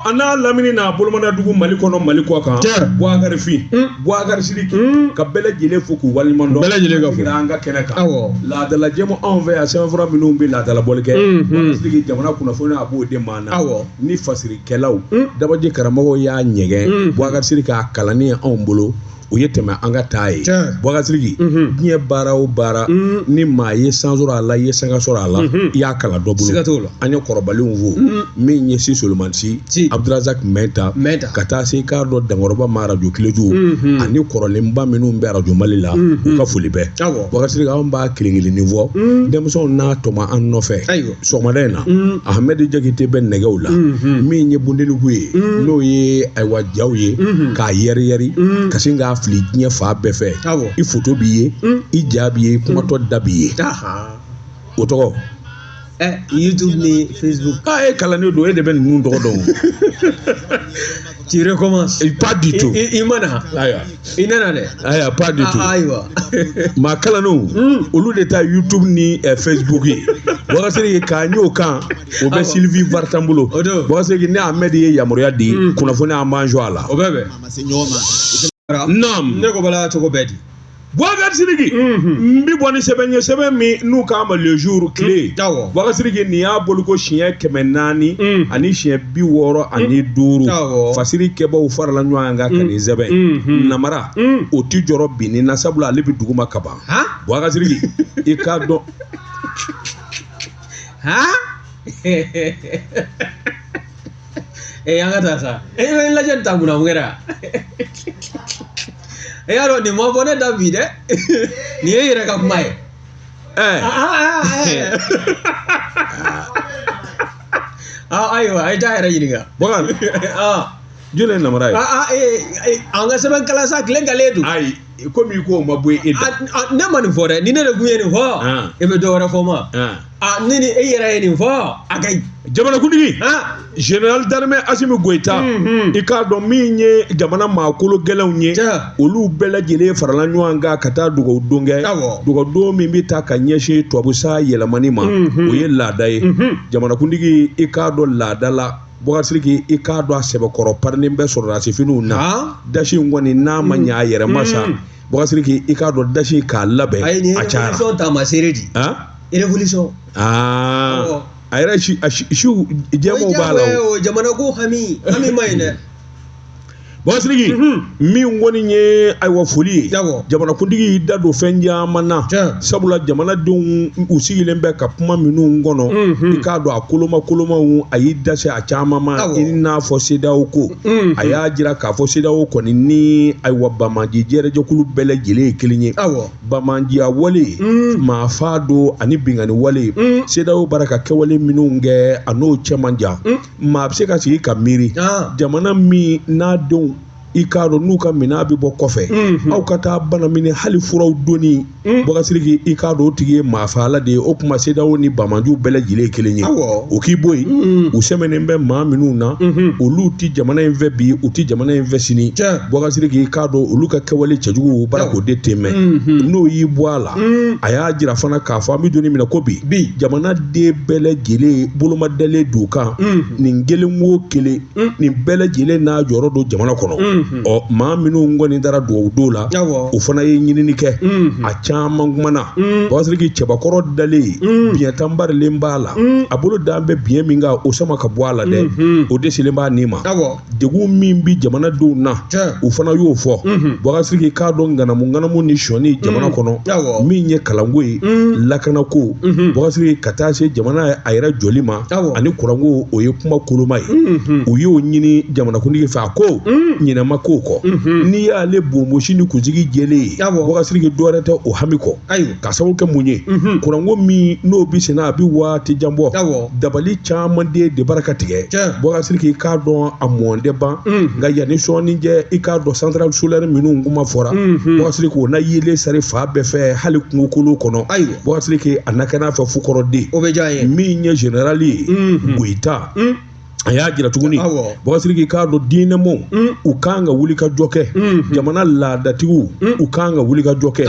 A n'a lamini n'a bolomadadugu Mali kɔnɔ Mali kɔ kan Boubacar Fin Boubacar Sidiki ka bɛɛ lajɛlen fo k'u waleɲuman dɔn bɛɛ lajɛlen ka fo an ka kɛnɛ kan laadala jɛmu anw fɛ yan sɛbɛnfura minnu bɛ laadalabɔli kɛ Boubacar Sidiki jamana kunnafoni a b'o di maa na ni fasirikɛlaw dabaji karamɔgɔw y'a ɲɛgɛn Boubacar Sidiki a kalanni ye anw bolo o ye tɛmɛ an ka taa ye Boubacar Sidiki diɲɛ baara o baara ni maa ye san sɔrɔ a la i ye sanga sɔrɔ a la i y'a kalan dɔ bolo an ye kɔrɔbalenw fo min ye si Solomani Si Abdulrazak Mɛnta ka taa se i k'a dɔn dankɔrɔba ma arajo Kileju ani kɔrɔlenba minnu bɛ arajo Mali la u ka foli bɛɛ Boubacar Sidiki anw b'a kelen kelennin fɔ denmisɛnw n'a tɔmɔ an nɔfɛ sɔgɔmada in na Ahmed Jakite bɛ nɛgɛw la min ye bundeliku ye n'o ye ayiwa jaw ye k'a yɛri yɛri ka sin k'a fili diɲɛ fan bɛɛ fɛ i foto b'i ye i ja b'i ye i kumatɔ da b'i ye o tɔgɔ YouTube ni Facebook. Ah, e kalannen don e de bɛ ninnu tɔgɔ dɔn. Tu recommences. Pas du tout. I ma na. Ayiwa. I nana dɛ. Ayiwa pas du tout. Ayiwa. Maa kalannenw. Olu de ta YouTube ni Facebook ye. Boubacar Sidiki k'an y'o kan o bɛ Sylvie Vartan bolo. O don. Boubacar Sidiki ne Ahmed ye yamaruya di. Kunnafoni an b'an jɔ a la. O bɛ bɛn. Naam. Ne ko bala cogo bɛɛ di. Boubacar Sidiki n bi bɔ ni sɛbɛn ye sɛbɛn min n'u k'a ma le jour tile Boubacar Sidiki nin y'a boliko siɲɛ 400 ani siɲɛ 65 fasiri kɛbaw farala ɲɔgɔn kan ka nin sɛbɛn namara o ti jɔrɔ binni na sabula ale bɛ duguma kaban Boubacar Sidiki i k'a dɔn Ee an ka taa sa e bɛ n lajɛ nin ta kunna mun kɛra e y'a dɔn nin ma bɔ ne da bi dɛ nin ye e yɛrɛ ka kuma ye. Ayiwa a ye taa yɛrɛ ɲininka. Boubacar jɔn ye namara ye. An ka sɛbɛn kalan sa tile galen don. Ayi komi i ko o ma bɔ e da. Ne ma nin fɔ dɛ ni ne de kun ye nin fɔ e bɛ dɔ wɛrɛ fɔ n ma. Ni ni e yɛrɛ ye nin fɔ a ka ɲi. Jamanakuntigi général d'armée Assimi Goïta i k'a dɔn min ye jamana maakolo gɛlɛnw ye olu bɛɛ lajɛlen farala ɲɔgɔn kan ka taa dugawu don kɛ dugawu don min bɛ taa ka ɲɛsin tubabusa yɛlɛmani ma o ye laada ye jamanakuntigi i k'a dɔn laada la Boubacar Sidiki i k'a dɔn a sɛbɛkɔrɔ parinen bɛ sɔrɔdasifiniw na dasi in kɔni n'a ma ɲɛ a yɛrɛ ma sa Boubacar Sidiki i k'a dɔn dasi k'a labɛn a cayara. Révolution taamaseere di. Révolution. A yɛrɛ siw jɛmanw b'a la o. Jamana ko hami hami ma ɲi dɛ. Boubacar Sidiki min kɔni ye ayiwa foli ye jamanakuntigi y'i da don fɛn caman na sabula jamanadenw u sigilen bɛ ka kuma minnu kɔnɔ i k'a dɔn a koloma kolomaw a y'i da se a caman ma i n'a fɔ CEDEAO ko a y'a jira k'a fɔ CEDEAO kɔni ni ayiwa banbaanci jɛrɛjɛkulu bɛɛ lajɛlen ye kelen ye banbaanciya wale maa faa don ani binkanni wale CEDEAO bara ka kɛwale minnu kɛ a n'o cɛ man jan maa bɛ se ka sigi ka miiri jamana min n'a denw i k'a dɔn n'u ka minɛn bɛ bɔ kɔfɛ aw ka taa bana minɛ hali furaw donni Boubacar Sidiki i k'a dɔn o tigi ye maafala de ye o tuma CEDEAO ni banbaanciw bɛɛ lajɛlen ye kelen ye o k'i bɔ yen u sɛmɛnen bɛ maa minnu na olu tɛ jamana in fɛ bi u tɛ jamana in fɛ sini Boubacar Sidiki i k'a dɔn olu ka kɛwale cɛjugu bara k'o de tɛmɛ n'o y'i bɔ a la a y'a jira fana k'a fɔ an bɛ don min na ko bi jamanaden bɛɛ lajɛlen bolomadalen don kan nin kelen o kelen nin bɛɛ lajɛlen n'a jɔyɔrɔ don jamana kɔnɔ ɔ maa minnu kɔni taara dugawu don la o fana ye ɲinini kɛ a caman kumana Boubacar Sidiki cɛbakɔrɔ dalen biɲɛ tan barilen b'a la a bolo dan bɛ biɲɛ min kan o sama ka bɔ a la dɛ o desilen b'a ni ma degun min bɛ jamanadenw na u fana y'o fɔ Boubacar Sidiki k'a dɔn ŋanamu ŋanamu ni sɔni jamana kɔnɔ min ye kalanko ye lakanako Boubacar Sidiki ka taa se jamana a yɛrɛ jɔli ma ani kuranko o ye kuma koloma ye u y'o ɲini jamanakuntigi fɛ a ko ɲinɛ ma k'o kɔ n'i y'ale bonbosi ni kunsigi jɛlen ye Boubacar Sidiki dɔwɛrɛ tɛ o hami kɔ ka sababu kɛ mun ye kuranko min n'o bɛ senna a bɛ waati jan bɔ dabali caman de bara ka tigɛ Boubacar Sidiki i k'a dɔn a mɔn tɛ ban nka yanni sɔɔni cɛ i k'a dɔn centrale solaire minnu kuma fɔra Boubacar Sidiki o na yeelen sari fan bɛɛ fɛ hali kungokolo kɔnɔ Boubacar Sidiki a na kɛ n'a fɛ fukɔrɔden min ye général ye Goïta A y'a jira tuguni, Bɔkari Sidiki, k'a dɔn diinɛmɔgɔw u kan ka wuli ka jɔ kɛ, jamana laadatigiw u kan ka wuli ka jɔ kɛ,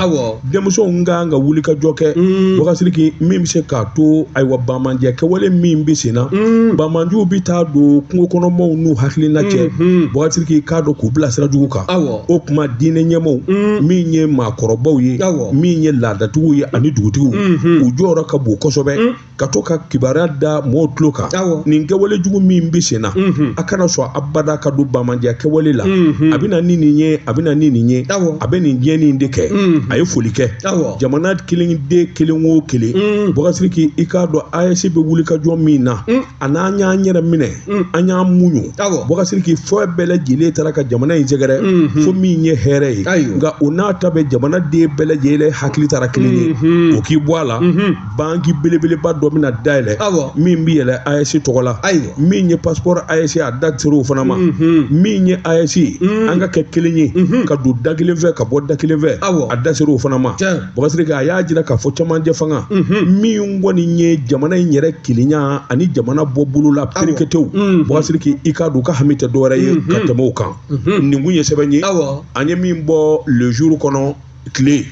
denmisɛnw kan ka wuli ka jɔ kɛ, Bɔkari Sidiki, min bɛ se k'a to ayiwa banbaanciya kɛwale min bɛ sen na, banbaanciw bɛ taa don kungo kɔnɔmaaw n'u hakilina cɛ, Bɔkari Sidiki, k'a dɔn k'u bila sira jugu kan. O tuma diinɛ ɲɛmaaw, min ye maakɔrɔbaw ye, min ye laadatigiw ye ani dugutigiw, u jɔyɔrɔ ka bon kosɛbɛ ka to ka kibaruya da mɔgɔw tulo kan. Nin kɛwale jugu min bɛ sen na, a kana sɔn abada ka don banbaanciya kɛwale la. A bɛ na ni nin ye, a bɛ na ni nin ye, a bɛ nin diɲɛni de kɛ. A ye foli kɛ jamana kelen den kelen o kelen. Bɔkari Sidiki, i k'a dɔn AES bɛ wuli ka jɔ min na, a n'an y'an yɛrɛ minɛ, an y'an muɲu, Bɔkari Sidiki, fɛn bɛɛ lajɛlen taara ka jamana in sɛgɛrɛ fo min ye hɛrɛ ye. Nka o n'a ta bɛɛ, jamana den bɛɛ lajɛlen hakili taara kelen ye, o k'i bɔ a la. Banki belebeleba dɔ bɛna dayɛlɛ min bɛ yɛlɛ AES tɔgɔ la, min ye passeport AES, a da sera o fana ma. Min ye AES, an ka kɛ kelen ye ka don da kelen fɛ ka bɔ da kelen fɛ, a da sera o fana ma. Bɔkari Sidiki, a y'a jira k'a fɔ cɛmancɛ fanga min kɔni ye jamana in yɛrɛ kelenya ani jamana bɔ bolo la pereketew, Bɔkari Sidiki, i k'a dɔn u ka hami tɛ dɔwɛrɛ ye ka tɛmɛ o kan. Nin kun ye sɛbɛn ye an ye min bɔ Le Jour kɔnɔ tile.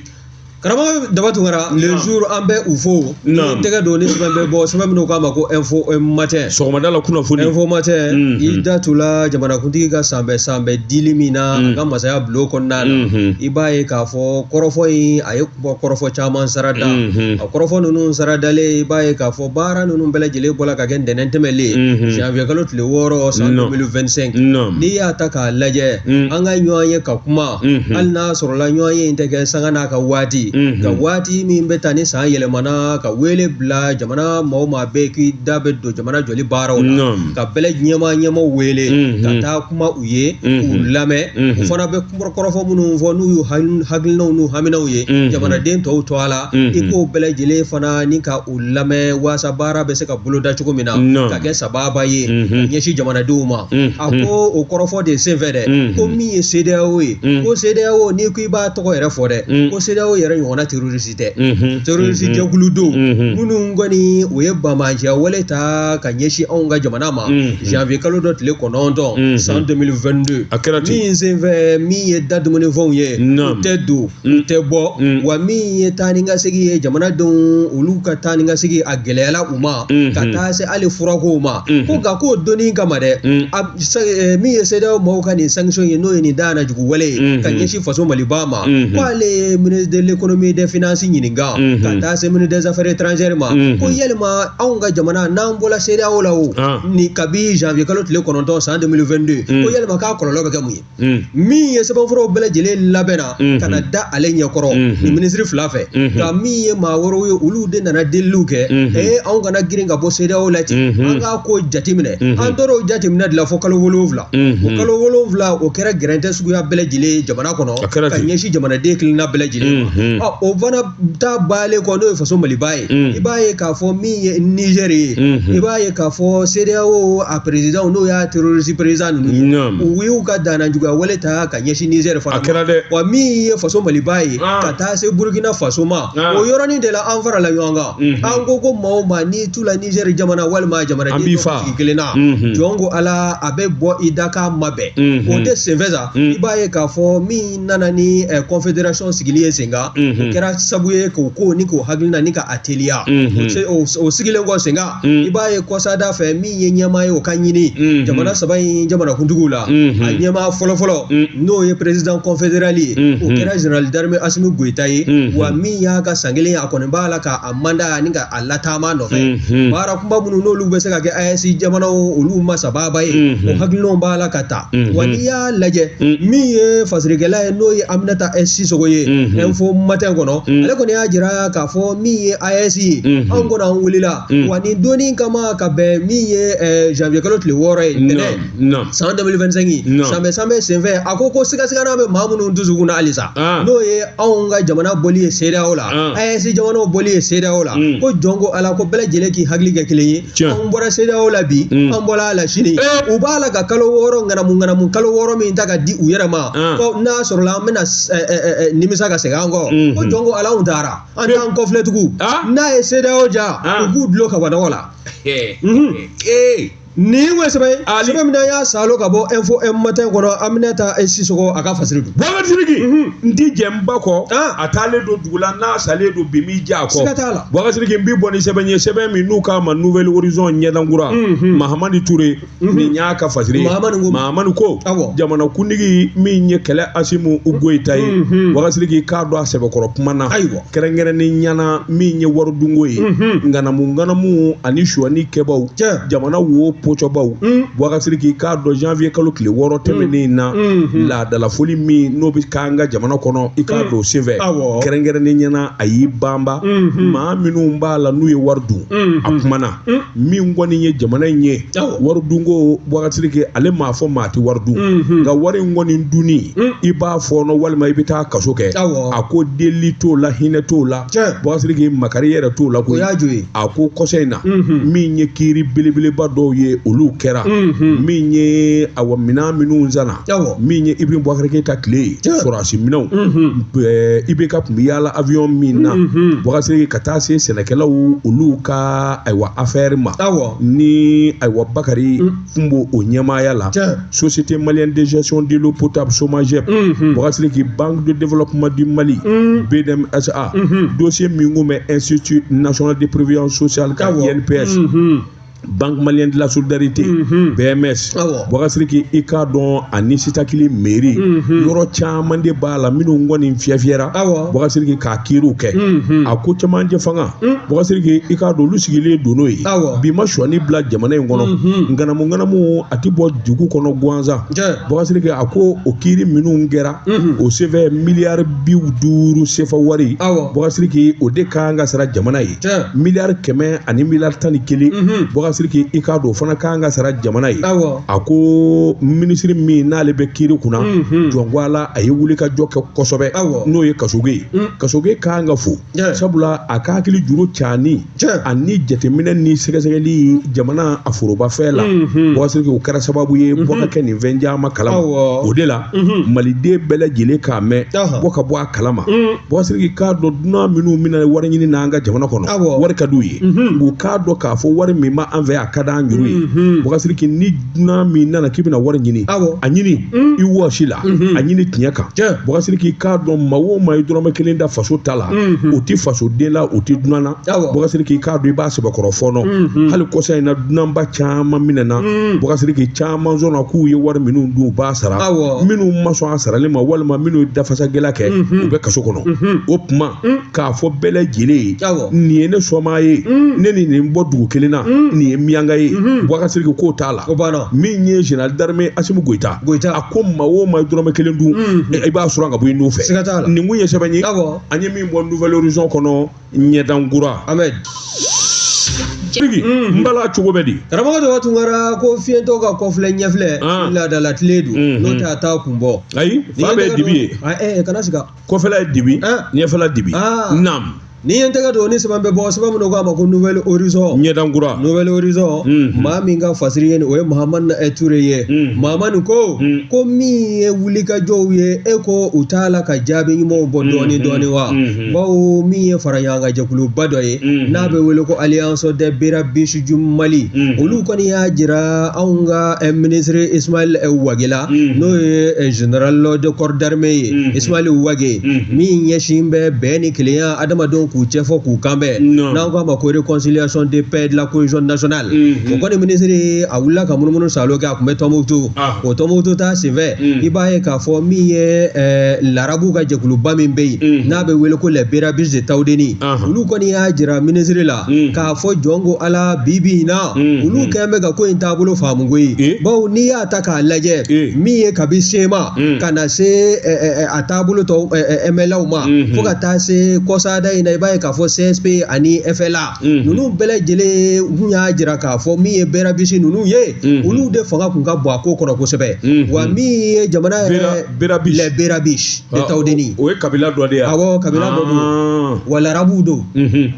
Karamɔgɔ Daba Tunkara, Le Jour, an bɛ u fo. Ni tɛgɛ don ni sɛbɛn bɛ bɔ, sɛbɛn minnu k'a ma ko Info Matin, sɔgɔmada la kunnafoni. Info Matin, i da tula jamanakuntigi ka sanbɛ sanbɛ dili min na a ka masaya bulon kɔnɔna na, i b'a ye k'a fɔ kɔrɔfɔ in, a ye kɔrɔfɔ caman sara da. A kɔrɔfɔ ninnu sara dalen, i b'a ye k'a fɔ baara ninnu bɛɛ lajɛlen bɔra ka kɛ ntɛnɛn tɛmɛlen, janvier kalo tile 6 san 2025. N'i y'a ta k'a lajɛ, an ka ɲɔgɔn ye ka kuma, hali n'a sɔrɔla ɲɔgɔn ye in tɛ kɛ sanga n'a ka waati, ka waati min bɛ taa ni san yɛlɛmana, ka wele bila jamana maa o maa bɛɛ k'i da bɛ don jamana jɔli baaraw la, ka bɛɛ ɲɛmaa ɲɛmaaw wele ka taa kuma u ye k'u lamɛn. U fana bɛ kɔrɔfɔ minnu fɔ n'u y'u hakilinaw n'u haminaw ye jamanaden tɔw to a la, i k'o bɛɛ lajɛlen fana ni ka u lamɛn waasa baara bɛ se ka boloda cogo min na ka kɛ sababa ye ka ɲɛsin jamanadenw ma. A ko o kɔrɔfɔ de senfɛ dɛ, ko min ye CEDEAO ye, ko CEDEAO, n'i ko i b'a tɔgɔ yɛrɛ fɔ dɛ, ko CEDEAO yɛrɛ ɲɔgɔnna terroriste tɛ. Terroriste jɛkulu don minnu kɔni o ye banbaanciya wale ta ka ɲɛsin anw ka jamana ma janvier kalo dɔ tile 9 san 2022. A kɛra ten. Min senfɛ, min ye da dumunifɛnw ye, u tɛ don, u tɛ bɔ, wa min ye taa ni ka segin ye, jamanadenw olu ka taa ni ka segin a gɛlɛyala u ma, ka taa se hali furakow ma. Ko nka k'o donni kama dɛ, min ye CEDEAO maaw ka nin sanction ye, n'o ye nin da jugu wale ye ka ɲɛsin faso Maliba ma, ko ale ye ministre de l'économie et des finances ɲininka ka taa se ministre des affaires étrangères ma, ko yalima anw ka jamana n'an bɔra CEDEAO la o ni kabi janvier kalo tile 9 san 2022, ko yalima k'a kɔlɔlɔ bɛ kɛ mun ye? Min ye sɛbɛnfuraw bɛɛ lajɛlen labɛnna ka na da ale ɲɛkɔrɔ ni minisiri fila fɛ, nka min ye maa wɛrɛw ye, olu de nana deliliw kɛ, ee anw kana girin ka bɔ CEDEAO la ten, an k'a ko jateminɛ. An taara o jateminɛ de la fo kalo 7. O kalo 7, o kɛra gɛrɛntɛ suguya bɛɛ lajɛlen jamana kɔnɔ ka ɲɛsin jamanaden kelenna bɛɛ lajɛlen ma. O fana ta baalen kɔ, n'o ye faso Maliba ye, i b'a ye k'a fɔ min ye Niger ye, i b'a ye k'a fɔ CEDEAO a président, n'o y'a terroriste président ninnu ye, u y'u ka danna juguya wale ta ka ɲɛsin Niger fana. A kɛra dɛ. Wa min ye faso Maliba ye, ka taa se Burkina Faso ma, o yɔrɔnin de la an farala ɲɔgɔn kan, an ko maa o maa n'i t'u la Niger jamana walima jamanaden dɔ sigi kelen na, jɔn ko Ala a bɛ bɔ i da k'a ma bɛn o de senfɛ sa. I b'a ye k'a fɔ min nana ni confédération sigili ye sen kan, o kɛra sabu ye k'o ko ni k'o hakilina ni ka a teliya. O sigilen kɔ sen kan, i b'a ye kɔsada fɛ, min ye ɲɛmaa ye, o ka ɲini jamana saba in jamanakuntigiw la, a ɲɛmaa fɔlɔfɔlɔ, n'o ye président confédéral ye, o kɛra général d'armée Assimi Goïta ye. Wa min y'a ka san kelen ye, a kɔni b'a la ka a mandat ni ka a lataama nɔfɛ baara kunba minnu n'olu bɛ se ka kɛ AES jamanaw olu ma sababa ye, o hakilinaw b'a la ka ta. Wa n'i y'a lajɛ, min ye fasirikɛla ye, n'o ye Aminata Sisoko ye Info Matin kɔnɔ, ale kɔni y'a jira k'a fɔ min ye AES ye, anw kɔni an wulila wa nin donni kama ka bɛn min ye janvier kalo tile 6 ye ntɛnɛn san 2025 sanbɛ sanbɛ senfɛ. A ko sigasigana bɛ maa minnu dusukun na halisa, n'o ye anw ka jamana bɔli ye CEDEAO la, AES jamanaw bɔli ye CEDEAO la, ko jɔn ko Ala ko bɛɛ lajɛlen k'i hakili kɛ kelen ye. Anw bɔra CEDEAO la bi, an bɔra a la sini. U b'a la ka kalo 6 ŋanamu ŋanamu, kalo 6 min ta ka di u yɛrɛ ma, ko n'a sɔrɔla an bɛna nimisa ka segin an kɔ, ko jɔn ko Ala anw taara, an t'an kɔfilɛ tugun. N'a ye CEDEAO ja, u k'u dulon ka bɔ nɔgɔ la. Nin ye sɛbɛn ye, sɛbɛn min n'an y'a salo ka bɔ Info M Matin kɔnɔ, Aminata Sisoko a ka fasiri don. Boubacar Sidiki, n ti jɛ n ba kɔ, a taalen don dugu la, n'a salen don bi n b'i jɛ a kɔ. Siga t'a la. Boubacar Sidiki, n bi bɔ ni sɛbɛn ye, sɛbɛn min n'u k'a ma Nouvel Horizon ɲɛdankura, Mahamani Ture, nin y'a ka fasiri ye. Mahamani ko jamanakuntigi min ye kɛlɛ Asimu Goyita ye, Boubacar Sidiki k'a dɔn a sɛbɛkɔrɔ kuma na, kɛrɛnkɛrɛnnen ɲɛna min ye waridunko ye, ŋanamu ŋanamu ani sonyani kɛbaw, jamana wo pocɔbaw. Boubacar Sidiki k'a dɔn janvier kalo tile 6 tɛmɛnen na, laadalafoli min n'o bɛ k'an ka jamana kɔnɔ, i k'a dɔn senfɛ, kɛrɛnkɛrɛnnen ɲɛna a y'i banba maa minnu b'a la n'u ye wari dun. A kumana min kɔni ye jamana in ye wari dunko, Boubacar Sidiki ale m'a fɔ maa tɛ wari dun, nka wari in kɔni dunni i b'a fɔɔnɔ walima i bɛ taa kaso kɛ. A ko deli t'o la, hinɛ t'o la, Boubacar Sidiki makari yɛrɛ t'o la koyi. A ko kɔsa in na min ye kiiri belebeleba dɔw ye olu kɛra, min ye awa minɛn minnu sanna, min ye Ibrahim Boubacar Keïta tile ye sɔrɔdasi minɛnw, IBK tun bɛ yaala avion min na, Boubacar Sidiki ka taa se sɛnɛkɛlaw olu ka ayiwa affaire ma, ni ayiwa Bakari tun b'o o ɲɛmaaya la, Société malienne de gestion de l'eau potable SOMAGEP, Boubacar Sidiki Banque de développement du Mali BDMSA, dossier min kun bɛ Institut national de prévision sociale ka INPS, Banque malienne de la solidarité BMS. Boubacar Sidiki i k'a dɔn ani Sitakili mairie, yɔrɔ caman de b'a la minnu kɔni fiyɛ fiyɛra, Boubacar Sidiki k'a kiiriw kɛ. A ko cɛmancɛ fanga, Boubacar Sidiki i k'a dɔn olu sigilen don n'o ye bi ma sonyani bila jamana in kɔnɔ, ŋanamu ŋanamu a ti bɔ dugu kɔnɔ gansan. Boubacar Sidiki a ko o kiiri minnu kɛra o senfɛ, miliyari 50 sefa wari, Boubacar Sidiki o de kan ka sara jamana ye, miliyari 100 ani miliyari 11, Boubacar Sidiki i k'a dɔn o fana kan ka sara jamana ye. A ko minisiri min n'ale bɛ kiiri kunna, jɔnko ala a ye wuli ka jɔ kɛ kosɛbɛ, n'o ye Kasoge ye. Kasoge kan ka fo, sabula a ka hakili juru cani ani jateminɛ ni sɛgɛsɛgɛli jamana a forobafɛn la, Boubacar Sidiki o kɛra sababu ye bɔ ka kɛ nin fɛn caman kalama. O de la maliden bɛɛ lajɛlen k'a mɛn bɔ ka bɔ a kalama. Boubacar Sidiki k'a dɔn dunan minnu bɛna wari ɲini n'an ka jamana kɔnɔ, wari ka d'u ye, u k'a dɔn k'a fɔ wari min b'an fɛ a ka d'an juru ye. Boubacar Sidiki ni dunan min nana k'i bɛna wari ɲini, a ɲini i wɔsi la, a ɲini tiɲɛ kan. Boubacar Sidiki k'a dɔn maa o maa ye dɔrɔmɛ kelen da faso ta la, o tɛ fasoden la, o tɛ dunan na. Boubacar Sidiki k'a dɔn i b'a sɛbɛkɔrɔ fɔɔnɔ. Hali kɔsa in na dunanba caman minɛna, Boubacar Sidiki caman sɔnna k'u ye wari minnu dun u b'a sara, minnu ma sɔn a sarali ma walima minnu ye dafasagɛlɛ kɛ u bɛ kaso kɔnɔ. O tuma k'a fɔ bɛɛ lajɛlen ye, nin ye ne sɔmaa ye, ne ni nin bɔ dugu kelen na, nin ye miyanka ye, Boubacar Sidiki k'o t'a la. Min ye général d'armée Assimi Goïta, a ko maa o maa ye dɔrɔmɛ kelen dun, i b'a sɔrɔ ka bɔ i nun fɛ. Nin kun ye sɛbɛn ye an ye min bɔ Nouvel Horizon kɔnɔ ɲɛdankura. Ahmed Sidiki, n bala cogo bɛ di? Karamɔgɔ Daba Tunkara ko fiyentɔ ka kɔfilɛ ɲɛfilɛ laadala tile don, n'o tɛ a t'a kun bɔ. Ayi, fa bɛ dibi ye. Kana siga. Kɔfɛla ye dibi, ɲɛfɛla dibi. Naam. Ni ye n tɛgɛ don ni sɛbɛn bɛ bɔ, sɛbɛn minnu k'a ma ko Nouvel Horizon ɲɛdankura. Nouvel Horizon, maa min ka fasiri ye nin, o ye Mahamani Ture ye. Mahamani ko min ye wulikajɔw ye, e ko u t'a la ka jaabi ɲumanw bɔ dɔɔni dɔɔni wa, bawo min ye fara ɲɔgɔn kan jɛkuluba dɔ ye n'a bɛ wele ko Alliance des Berabiches du Mali, olu kɔni y'a jira anw ka ministre Ismaël Wagué la, n'o ye général de corps d'armée ye, Ismaël Wagué min ɲɛsin bɛ bɛn ni kelenya adamadenw k'u cɛfɔ k'u kanbɛn, n'an k'a ma ko réconciliation de paix de la cohésion nationale. O kɔni minisiri a wulila ka munumunu salo kɛ, a tun bɛ Tɔnbukutu. O Tɔnbukutu ta senfɛ, i b'a ye k'a fɔ min ye larabu ka jɛkuluba min bɛ yen n'a bɛ wele ko les Berabiches de Tawudeni, olu kɔni y'a jira minisiri la k'a fɔ jɔn ko ala bi bi in na olu kɛn bɛ ka ko in taabolo faamu koyi, bawo n'i y'a ta k'a lajɛ min ye kabi SEMA ka na se a taabolo tɔ MLAw ma fo ka taa se kɔsada in na, i b'a ye k'a fɔ CSP ani FLA ninnu bɛɛ lajɛlen kun y'a jira k'a fɔ min ye Berabiche ninnu ye, olu de fanga kun ka bon a ko kɔnɔ kosɛbɛ. Wa min ye jamana yɛrɛ les Berabiches de Tawudeni, o ye kabila dɔ de ye. Awɔ, kabila dɔ don, wa larabuw don,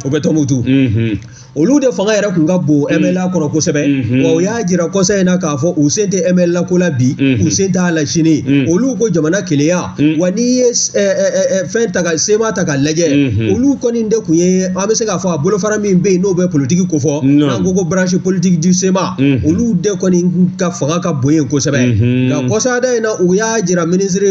o bɛ Tɔnbukutu. Olu de fanga yɛrɛ kun ka bon MNLA kɔnɔ kosɛbɛ. Wa u y'a jira kɔsa in na k'a fɔ u sen tɛ MNLA ko la bi, u sen t'a la sini. Olu ko jamana kelenya. Wa n'i ye fɛn ta ka CMA ta k'a lajɛ, olu kɔni de kun ye, an bɛ se k'a fɔ a bolofara min bɛ yen n'o bɛ politiki kofɔ, n'an ko ko branche politique du CMA, olu de kɔni ka fanga ka bon yen kosɛbɛ. Nka kɔsada in na, u y'a jira ministre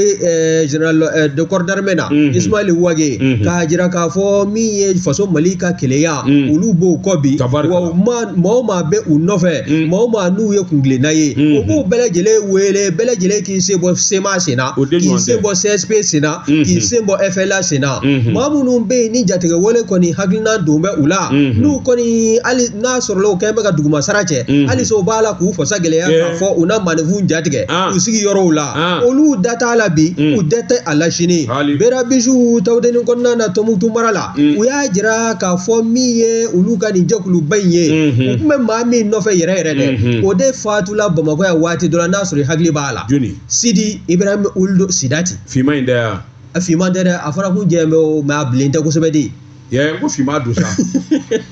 général de corps d'armée na, Ismaël Wagué, k'a jira k'a fɔ min ye faso Mali ka kelenya, olu b'o kɔ bi. Wa maa o maa bɛ u nɔfɛ, maa o maa n'u ye kuntilenna ye, u b'u bɛɛ lajɛlen wele, bɛɛ lajɛlen k'i sen bɔ CMA sen na, k'i sen bɔ CSP sen na, k'i sen bɔ FLA sen na. Maa minnu bɛ yen ni jatigɛwale kɔni hakilina don bɛ u la, n'u kɔni hali n'a sɔrɔla u kɛn bɛ ka duguma sara cɛ, halisa u b'a la k'u fasa gɛlɛya k'a fɔ u na maaninfin jatigɛ u sigiyɔrɔw la, olu da t'a la bi, u da tɛ a la sini. Berabisu Tawudeni kɔnɔna na, Tɔnbukutu mara la, u y'a jira k'a fɔ min ye olu ka nin jɛkuluba in ye, u tun bɛ maa min nɔfɛ yɛrɛ yɛrɛ dɛ, o de fatula Bamakɔ yan waati dɔ la, n'a sɔrɔ i hakili b'a la. Sidi Ibrahim Ould Sidati. Finman in tɛ yan. A finman tɛ dɛ, a fana kun jɛlen bɛ o, mais a bilen tɛ kosɛbɛ de. Yɛ, n ko finman don sa.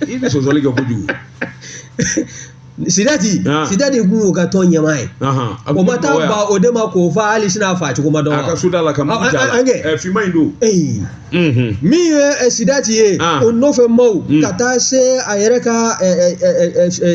I bɛ sɔsɔli kɛ kojugu. Sidati, Sidati kun y'o ka tɔn ɲɛmaa ye. O ma taa ban o de ma k'o fa hali sini a fa cogo ma dɔn. A ka soda la ka mugu ja la. Finman in don. Min ye Sidati ye, o nɔfɛ maaw ka taa se a yɛrɛ ka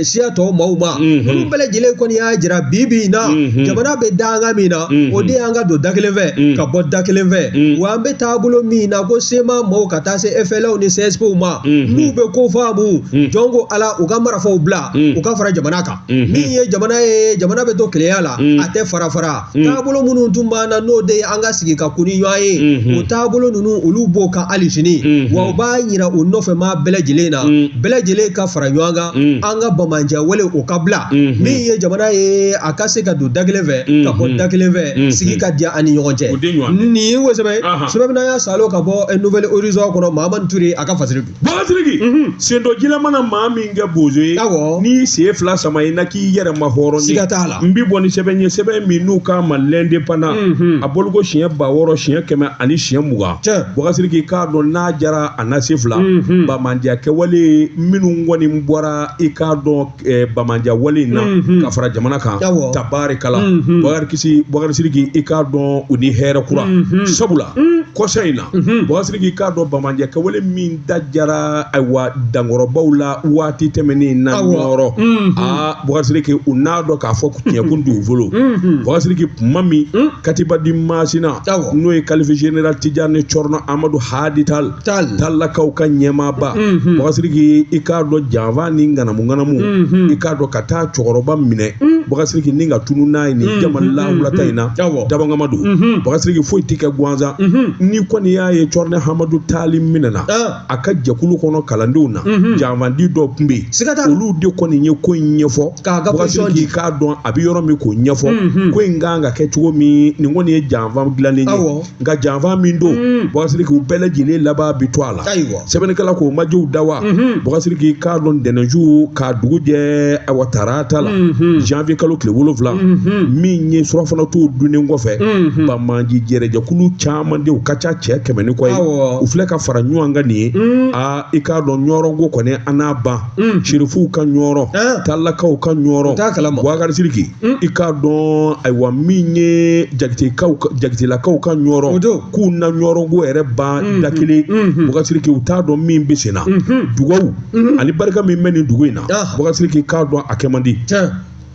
siya tɔw maaw ma, olu bɛɛ lajɛlen kɔni y'a jira bi bi in na, jamana bɛ danga min na, o de y'an ka don da kelen fɛ ka bɔ da kelen fɛ. Wa an bɛ taabolo min na ko CMA maaw ka taa se FLAw ni CSPw ma, n'u bɛ ko faamu, jɔn ko Ala, u ka marifaw bila, u ka fara jamana kan. Min ye jamana ye, jamana bɛ to kelenya la, a tɛ fara fara. Taabolo minnu tun b'an na, n'o de ye an ka sigi ka kun ni ɲɔgɔn ye, o taabolo ninnu olu b'o kan hali sini. Wa u b'a yira u nɔfɛ maa bɛɛ lajɛlen na, bɛɛ lajɛlen ka fara ɲɔgɔn kan, an ka bamancɛ wale o ka bila. Min ye jamana ye, a ka se ka don da kelen fɛ ka bɔ da kelen fɛ, sigi ka diya an ni ɲɔgɔn cɛ. Nin ko sɛbɛn sɛbɛn y'a salo ka bɔ Nouvel Horizon kɔnɔ, Mahamani Ture a ka fasiri don. Bakasiriki, sendɔ jila mana maa min kɛ bozo ye, n'i sen fila sama i na k'i yɛrɛ ma hɔrɔn ye. Siga t'a la. N bi bɔ ni sɛbɛn ye, sɛbɛn min n'u k'a ma l'Indépendant, a bɔliko siɲɛ 6000 siɲɛ 120 siɲɛ. Bakasiriki, k'a dɔn n'a jara a na se fila, bamandiya kɛwale minnu kɔni bɔra, i k'a dɔn bamandiya wale in na ka fara jamana kan, tabarikala, Bakari Bakari i k'a dɔn u ni hɛrɛ kura. Sabula kɔsa in na, Bakari k'a dɔn bamandiya kɛwale min da jara ayiwa dankɔrɔbaw la waati tɛmɛnen na Ɲɔrɔ, aa Bakari u n'a dɔn k'a fɔ tiɲɛ kun t'u bolo. Bakari kuma min Katiba di Masina, n'o ye Khalife général Tijani Cɔrɔnɔ Amadu Hadi Tal Talakaw ka ɲɛmaaba, Bakari i k'a dɔn janfa ni ŋanamu ŋanamu, i k'a dɔn ka taa cɛkɔrɔba minɛ, Bakari ni ka tunu n'a ye nin jama lahulata in na, dabangama don. Bakari foyi tɛ kɛ gansan. Ni kɔni y'a ye Cɔrɔnɛ Hamadu Tali minɛna a ka jɛkulu kɔnɔ kalandenw na, janfandi dɔw tun bɛ yen, olu de kɔni ye ko in ɲɛfɔ. Bakari k'a dɔn a bɛ yɔrɔ min k'o ɲɛfɔ, ko in kan ka kɛ cogo min, nin kɔni ye janfa dilannen ye. Nka janfa min don, Bakari u bɛɛ lajɛlen laban bi to a la. Sɛbɛnnikɛla k'o majiw da wa, Bakari k'a dɔn ntɛnɛnsu k'a dugu jɛ awa tarata la, janvier kalo tile 7, min ye surafana t'o dunnen kɔfɛ, bamanji jɛrɛjɛkulu caman de, u ka ca cɛ 100 ni kɔ ye, u filɛ ka fara ɲɔgɔn kan nin ye. Aa i k'a dɔn Ɲɔrɔ ko kɔni an n'a ban, Serifuw ka Ɲɔrɔ, Talakaw ka Ɲɔrɔ, Bakari Sidiki i k'a dɔn ayiwa min ye Jakitelakaw ka Ɲɔrɔ, k'u na Ɲɔrɔ ko yɛrɛ ban da kelen. Bakari Sidiki u t'a dɔn min bɛ sen na, dugawu ani barika min bɛ nin dugu in na, Bakari Sidiki k'a dɔn a kɛ man di.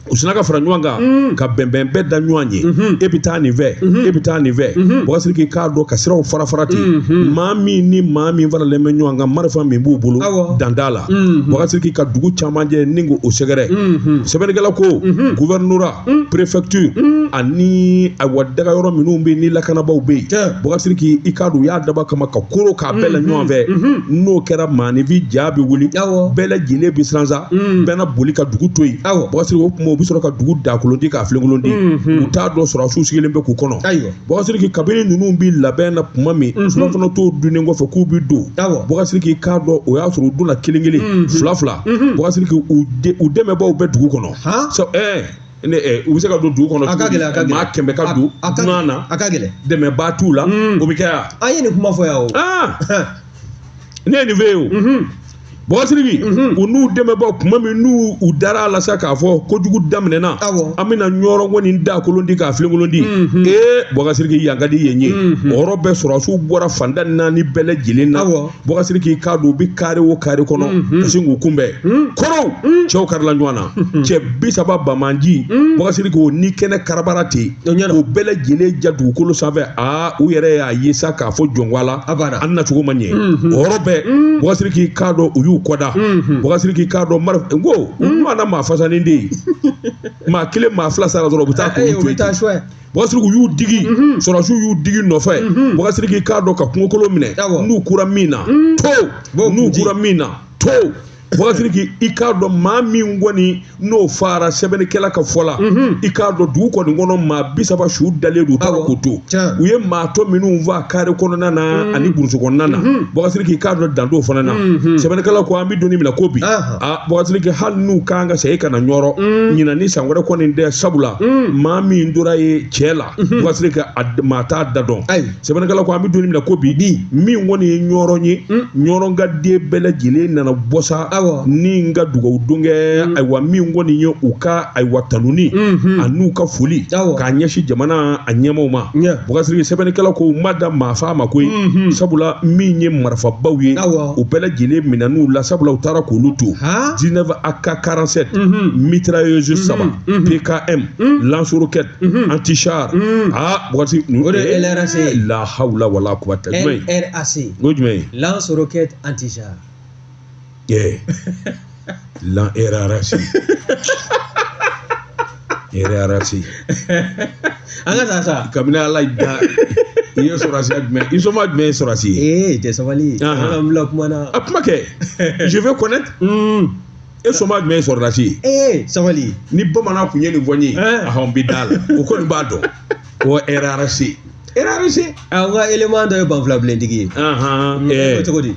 U sina ka fara ɲɔgɔn kan ka bɛnbɛn bɛɛ da ɲɔgɔn ye, e bɛ taa nin fɛ, e bɛ taa nin fɛ. Bakari Sidiki k'a dɔn ka siraw fara fara ten, maa min ni maa min faralen bɛ ɲɔgɔn kan, marifa min b'u bolo dan t'a la. Bakari Sidiki ka dugu caman jɛ ni k'o sɛgɛrɛ. Sɛbɛnnikɛla ko gouvernorat, préfecture ani ayiwa dagayɔrɔ minnu bɛ yen ni lakanabaaw bɛ yen, Bakari Sidiki i k'a dɔn u y'a dabɔ kama ka koro k'a bɛɛ la ɲɔgɔn fɛ. N'o kɛra maaninfin ja bɛ wuli, bɛɛ lajɛlen bɛ siran sa, bɛɛ na boli ka dugu to yen. Bakari Sidiki o kuma u bɛ sɔrɔ ka dugu dakolon di k'a filenkolon di, u t'a dɔn sɔrɔdasiw sigilen bɛ k'u kɔnɔ. Bakari Sidiki kabini ninnu bɛ labɛn na kuma min, surafana t'o dunnen kɔfɛ k'u bɛ don, Bakari Sidiki k'a dɔn o y'a sɔrɔ u donna kelen kelen, fila fila. Bakari Sidiki u dɛmɛbaaw bɛ dugu kɔnɔ. U bɛ se ka don dugu kɔnɔ, maa 100 ka don dunan na, dɛmɛbaa t'u la, o bɛ kɛ yan. An ye nin kuma fɔ yan o. Ne ye nin fɛ yen o. Bubakari Sidiki, u n'u dɛmɛbaaw, kuma min n'u u dara a la sa k'a fɔ kojugu daminɛna, an bɛna Ɲɔrɔ kɔni da kolon di k'a filenkolon di. Ee Bubakari Sidiki, yan ka di yen ye. O yɔrɔ bɛɛ sɔrɔdasiw bɔra fanda naani bɛɛ lajɛlen na. Bubakari Sidiki, k'a don u bɛ kare o kare kɔnɔ ka sin k'u kunbɛn. Kɔrɔw, cɛw karila ɲɔgɔn na, cɛ 30 bamanji. Bubakari Sidiki, o ni kɛnɛ karabara ten, o bɛɛ lajɛlen ja dugukolo sanfɛ. Aa, u yɛrɛ y'a ye sa k'a fɔ jɔnko a la, an nacogo ma ɲɛ. O yɔrɔ bɛɛ, Bubakari Sidiki, k'a dɔn u y'u kɔda. Bubakari Sidiki, k'a dɔn mara n ko u ɲɔgɔnna maa fasanen de ye, maa kelen maa fila sara dɔrɔn, u bɛ taa k'olu to yen. Bubakari Sidiki, u y'u digi, sɔrɔdasiw y'u digi nɔfɛ. Bubakari Sidiki, k'a dɔn ka kungokolon minɛ, n'u kura min na to, n'u kura min na to. Bubakari Sidiki, i k'a dɔn maa min kɔni n'o fara sɛbɛnnikɛla ka fɔ la, i k'a dɔn dugu kɔni kɔnɔ maa 30 su dalen don, u taara k'o to. U ye maa tɔ minnu faa kare kɔnɔna na ani burusi kɔnɔna na, Bubakari Sidiki, i k'a dɔn dan t'o fana na. Sɛbɛnnikɛla ko an bɛ don min na ko bi, aa Bubakari Sidiki, hali n'u kan ka segin ka na Ɲɔrɔ ɲinan ni san wɛrɛ kɔni tɛ, sabula maa min tora ye cɛ la, Bubakari Sidiki, a maa t'a da dɔn. Sɛbɛnnikɛla ko an bɛ don min na ko bi, min kɔni ye Ɲɔrɔ ye, Ɲɔrɔ ka den bɛɛ lajɛlen nana bɔ sa ni n ka dugawu don kɛ. Ayiwa, min kɔni ye u ka ayiwa tanuni an'u ka foli k'a ɲɛsin jamana a ɲɛmaaw ma. Bubakari Sidiki, sɛbɛnnikɛla ko u ma da maa fa ma koyi, sabula min ye marifabaw ye, u bɛɛ lajɛlen minɛn'u la, sabula u taara k'olu to. 19 AK 47, mitrailleuse 3, PKM, lance-roquette, anti-char. Ah Bubakari Sidiki, o de ye LRAC ye. La hawla wala quwwata. Jumɛn? LRAC. O jumɛn ye? Lance-roquette anti-char. Yeah. Lan RRC. RRC. An ka taa sa. Kabini Ala y'i da, i ye sɔrɔdasiya jumɛn? I soma jumɛn ye sɔrɔdasi ye? Ee cɛ, sabali. An ka n bila kuma na. A kuma kɛ. Je veux connaître. E soma jumɛn ye sɔrɔdasi ye? Ee sabali. Ni bamanan kun ye nin fɔ n ye, ahɔn, n bɛ da la. O kɔni b'a dɔn. O RRC. RRC. An ka élément dɔ ye banfulabilentigi ye. Ɛɛ. Cogo di?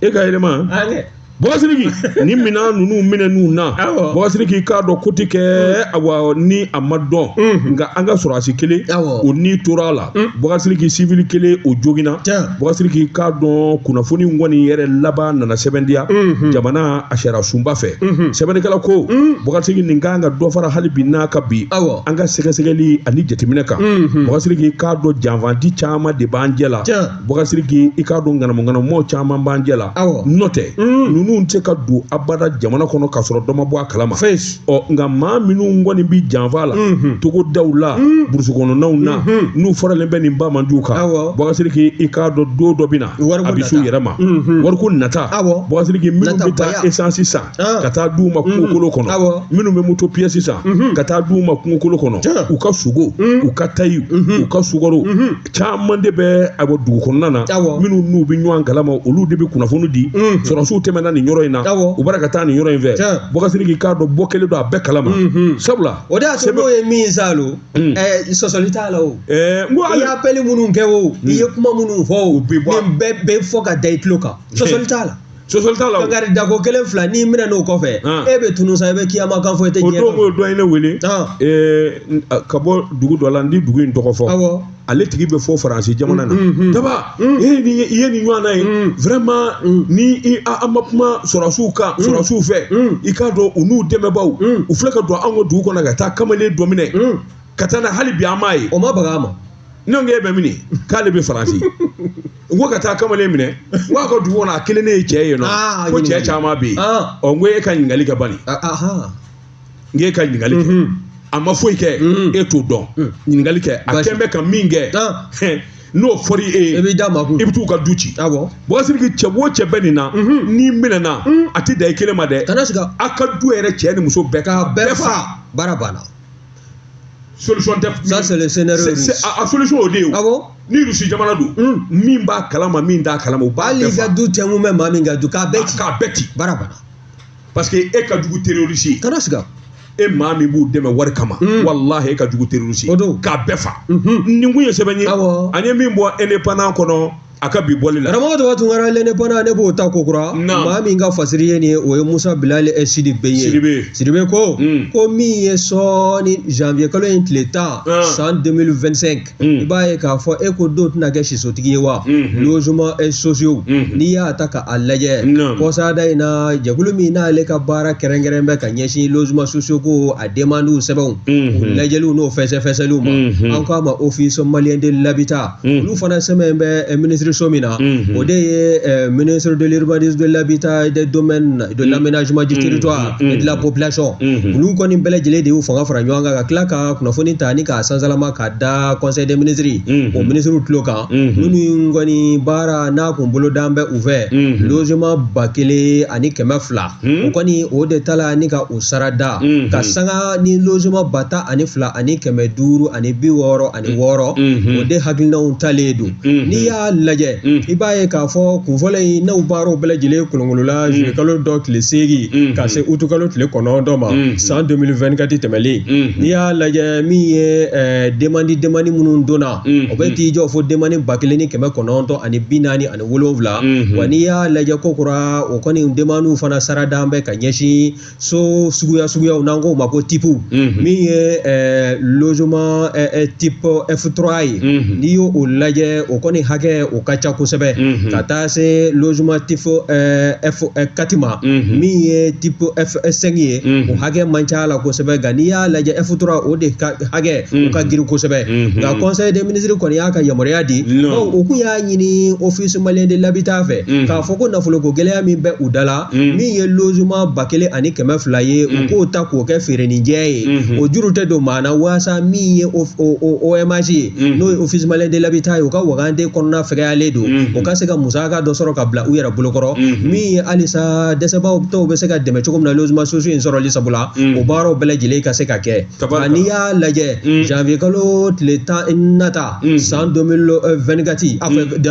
E ka élément? An kɛ. Bubakari Sidiki, ni minɛn ninnu minɛn'u na, Bubakari Sidiki, k'a dɔn ko tɛ kɛ, awa ni a ma dɔn, nka an ka sɔrɔdasi kelen o ni tora a la. Bubakari Sidiki, civil kelen o joginna. Bubakari Sidiki, k'a dɔn kunnafoni kɔni yɛrɛ laban nana sɛbɛntiya jamana a sariya sunba fɛ. Sɛbɛnnikɛla ko Bubakari Sidiki, nin kan ka dɔ fara hali bi n'a ka bi an ka sɛgɛsɛgɛli ani jateminɛ kan. Bubakari Sidiki, k'a dɔn janfanti caman de b'an jɛ la. Bubakari Sidiki, i k'a dɔn ŋanamuŋanamumaw caman b'an jɛ la. N'o tɛ, ninnu tɛ ka don abada jamana kɔnɔ k'a sɔrɔ dɔ ma bɔ a kalama. Ɔ nka maa minnu kɔni bi janfa la togodaw la, burusi kɔnɔnaw na, n'u faralen bɛ nin bamanjiw kan, Bubakari Sidiki, i k'a dɔn don dɔ bɛ na a bɛ s'u yɛrɛ ma. Wariko nata. Bubakari Sidiki, minnu bɛ taa essence san ka taa d'u ma kungokolo kɔnɔ, minnu bɛ moto pièce san ka taa d'u ma kungokolo kɔnɔ, u ka sogo, u ka tayi, u ka sukaro caman de bɛ ayiwa dugu kɔnɔna na, minnu n'u bɛ ɲɔgɔn kalama, olu de bɛ kunnafoni di. Sɔrɔdasiw tɛmɛna nin yɔrɔ in na, u bɔra ka taa nin yɔrɔ in fɛ. Bubakari Sidiki, k'a dɔn bɔ kelen don a bɛɛ kalama, sabula o de y'a to n'o ye min sa lo, sɔsɔli t'a la o. N ko i ye appel minnu kɛ o, i ye kuma minnu fɔ o, nin bɛɛ bɛ fɔ ka da i tulo kan, sɔsɔli t'a la. Sɔsɔli t'a la o. Kankari dako kelen fila n'i minɛ n'o kɔfɛ, e bɛ tunu sa, i bɛ kiyama kan fɔ, i tɛ diɲɛ. O don o dɔ ye ne wele ka bɔ dugu dɔ la, n ti dugu in tɔgɔ fɔ. Ale tigi bɛ fɔ Faransi jamana na. Daba, e i ye nin ɲɔgɔnna ye vraiment, ni an ma kuma sɔrɔdasiw kan, sɔrɔdasiw fɛ, i k'a dɔn u n'u dɛmɛbaaw, u filɛ ka don anw ka dugu kɔnɔ ka taa kamalen dɔ minɛ ka taa n'a hali bi an m'a ye. O ma baga a ma. Ne ko e bɛ min k'ale bɛ Faransi, n ko ka taa kamalen minɛ, n ko a ka dugu kɔnɔ a kelen ne ye cɛ ye nɔ, ko cɛ caman bɛ yen. Ɔ n ko e ka ɲininkali kɛ bani, n k'e ka ɲininkali kɛ, a ma foyi kɛ, e t'o dɔn, ɲininkali kɛ, a kɛn bɛ ka min kɛ, n'o fɔra e ye, i b'i da maa kun, i bɛ t'u ka du ci. Bubakari Sidiki, cɛ o cɛ bɛ nin na, n'i minɛna, a tɛ dan i kelen ma dɛ, kana sigi, a ka du yɛrɛ cɛ ni muso bɛɛ k'a bɛɛ fa, baara banna. Solution tɛ. Ça c'est le scénario russe. A solution o de ye o. Awɔ. Ni Russie jamana don, min b'a kalama, min t'a kalama, u b'a bɛɛ fa. Hali i ka du tɛnku bɛ maa min ka du, k'a bɛɛ ci. K'a bɛɛ ci. Baara banna. Parce que e ka jugu terroriste ye. Kana sigi. E maa min b'u dɛmɛ wari kama, walahi e ka jugu terroriste ye. O don. K'a bɛɛ fa. Nin kun ye sɛbɛn ye. Awɔ. An ye min bɔ indépendant kɔnɔ. A ka bi bɔli la. Karamɔgɔ Daba Tunkara, L'Indépendant, ne b'o ta kokura. Maa min ka fasiri ye nin ye, o ye Musa Bilali Sidibe ye. Sidibe. Sidibe ko ko min ye sɔɔni janvier kalo in tile 10 san 2025, i b'a ye k'a fɔ e ko dɔw tɛna kɛ sisotigi ye wa logement sociaux. N'i y'a ta k'a lajɛ, kɔsada in na, jɛkulu min n'ale ka baara kɛrɛnkɛrɛn bɛ ka ɲɛsin logement sociaux ko a demandew sɛbɛnw u lajɛliw n'o fɛsɛfɛsɛliw ma, an k'a ma Office malien de l'habitat, olu fana sɛbɛn bɛ ministre so min na, o de ye ministre de l'urbanisme, de l'habitat, des domaines, de l'aménagement du territoire et de la population. Olu kɔni bɛɛ lajɛlen de y'u fanga fara ɲɔgɔn kan ka tila ka kunnafoni ta ni k'a sansalama ka da conseil des ministres, o ministre tulo kan, minnu kɔni baara n'a kun bolo dan bɛ u fɛ logement 1200, o kɔni o de ta la ni ka o sara da ka sanga ni logement 12566, o de hakilinaw talen don. N'i y'a lajɛ, i b'a ye k'a fɔ kunfɔlɔ in n'aw baaraw bɛɛ lajɛlen kolonkolonla juillet kalo dɔ tile 8 ka se août kalo tile 9 ma san 2024 tɛmɛlen. N'i y'a lajɛ, min ye demande minnu donna, o bɛ t'i jɔ fo demande 1947. Wa n'i y'a lajɛ kokura, o kɔni demandew fana sara dan bɛ ka ɲɛsin so suguya suguyaw n'an k'o ma ko type. Min ye logement type F3 ye, n'i y'o lajɛ, o kɔni hakɛ o ka ca kosɛbɛ ka taa se logement type F4 ma. Min ye type F5 ye, o hakɛ man ca la kosɛbɛ, nka n'i y'a lajɛ, F3 o de ka hakɛ o ka girin kosɛbɛ. Nka conseil des ministres kɔni y'a ka yamaruya di, o kun y'a ɲini Office malien de l'habitat fɛ k'a fɔ ko nafoloko gɛlɛya min bɛ u da la, min ye logement 1200 ye, u k'o ta k'o kɛ feerenijɛ ye, o juru tɛ don maa na, walasa min ye OMH ye, n'o ye Office malien de l'habitat ye, u ka wagande kɔnɔna fɛgɛyalen don, o ka se ka musaka dɔ sɔrɔ ka bila u yɛrɛ bolokɔrɔ, min ye halisa dɛsɛbaw tɔw bɛ se ka dɛmɛ cogo min na logement sociaux in sɔrɔli sabula o baaraw bɛɛ lajɛlen ka se ka kɛ. Nka n'i y'a lajɛ, janvier kalo tile 10 nata san 2024,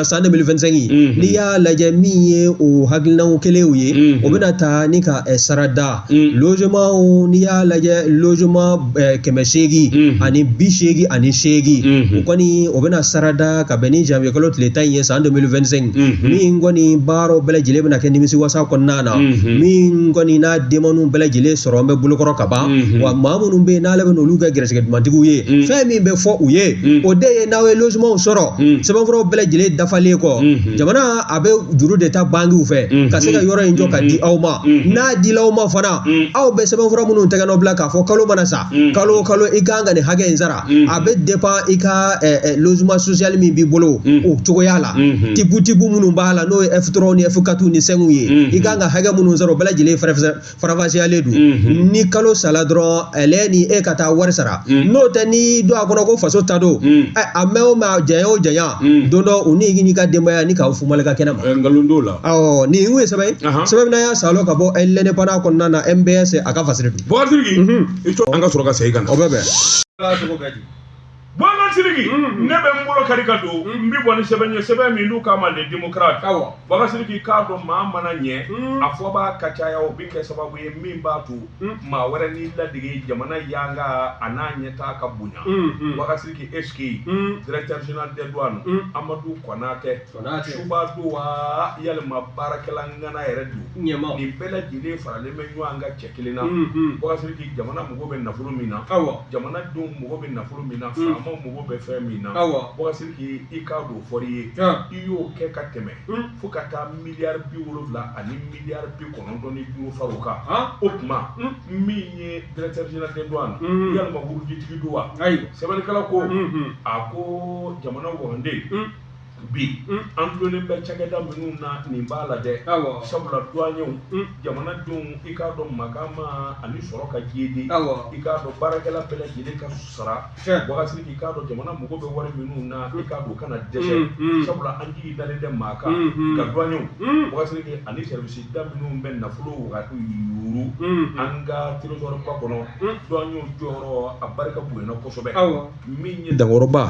san 2025, n'i y'a lajɛ, min ye o hakilinaw kelenw ye, o bɛna ta ni ka sara da logement. N'i y'a lajɛ, logement 888, o kɔni o bɛna sara da ka bɛn ni janvier kalo tile 10 ye san 2025, min kɔni baaraw bɛɛ lajɛlen bɛna kɛ nimisiwasa kɔnɔna na, min kɔni n'a demandew bɛɛ lajɛlen sɔrɔ an bɛ bolokɔrɔ ka ban. Wa maa minnu bɛ yen n'ale bɛ n'olu kɛ gɛrɛsɛgɛ dumantigiw ye, fɛn min bɛ fɔ u ye, o de ye n'aw ye logement sɔrɔ, sɛbɛnfuraw bɛɛ lajɛlen dafalen kɔ, jamana a bɛ juru de ta bankiw fɛ ka se ka yɔrɔ in jɔ ka di aw ma. N'a dila aw ma fana, aw bɛ sɛbɛnfura minnu tɛgɛ nɔ bila k'a fɔ kalo mana sa, kalo o kalo i kan ka nin hakɛ in sara, a bɛ dépend i ka logement social min b'i bolo o cogoya la, type minnu b'a la, n'o ye F3 ni F4 ni 5 ye, i kan ka hakɛ minnu sɔrɔ, o bɛɛ lajɛlen faranfasiyalen don. Ni kalo sala dɔrɔn, ɛlɛ ni e ka taa wari sara, n'o tɛ n'i don a kɔnɔ ko faso ta don, a mɛn o mɛn, a janya o janya, don dɔ u ni n'i ka denbaya ni k'aw fumali ka kɛnɛ ma. Nkalon t'o la. Awɔ, nin ye sɛbɛn ye, sɛbɛn min n'a y'a salo ka bɔ L'Indépendant kɔnɔna na, MBS a ka fasiri don. Boubacar Sidiki, an ka sɔrɔ ka segin ka na. O bɛ bɛn. Boubacar Sidiki, ne bɛ n bolo kari ka don, n bɛ bɔ ni sɛbɛn ye, sɛbɛn min n'u k'a ma Le Démocrate. Boubacar Sidiki, k'a dɔn maa mana ɲɛ, a fɔ b'a ka caya, o bɛ kɛ sababu ye min b'a to maa wɛrɛ n'i ladege jamana yanga a n'a ɲɛtaa ka bonya. Boubacar Sidiki, est-ce que directeur général des douanes Amadou Konaté suba don wa yalima baarakɛla ŋana yɛrɛ don, nin bɛɛ lajɛlen faralen bɛ ɲɔgɔn kan cɛ kelen na. Boubacar Sidiki, jamana mago bɛ nafolo min na, jamanadenw mago bɛ nafolo min na, faamaw mago bɛ fɛn min na, Boubacar Sidiki, i k'a dɔn fɔr'i ye, i y'o kɛ ka tɛmɛ fo ka taa miliyari 70 ani miliyari 95 far'o kan. O tuma min ye directeur général des douanes, yalima wuruditigi don wa? Sɛbɛnnikɛla ko a ko jamana wagande bi an dulonnen bɛ cakɛda minnu na, nin b'a la dɛ, sabula douaniers, jamanadenw, i k'a dɔn makama ani sɔrɔ ka jedi, i k'a dɔn baarakɛla bɛɛ lajɛlen ka sara. Boubacar Sidiki, i k'a dɔn jamana mago bɛ wari minnu na, i k'a dɔn o kana dɛsɛ, sabula an jigi dalen tɛ maa kan. Nka douaniers, Boubacar Sidiki, ani service da minnu bɛ nafolo wagati yuuru an ka trésor ba kɔnɔ, douaniers jɔyɔrɔ a barika bonyana kosɛbɛ. Min ye dankɔrɔba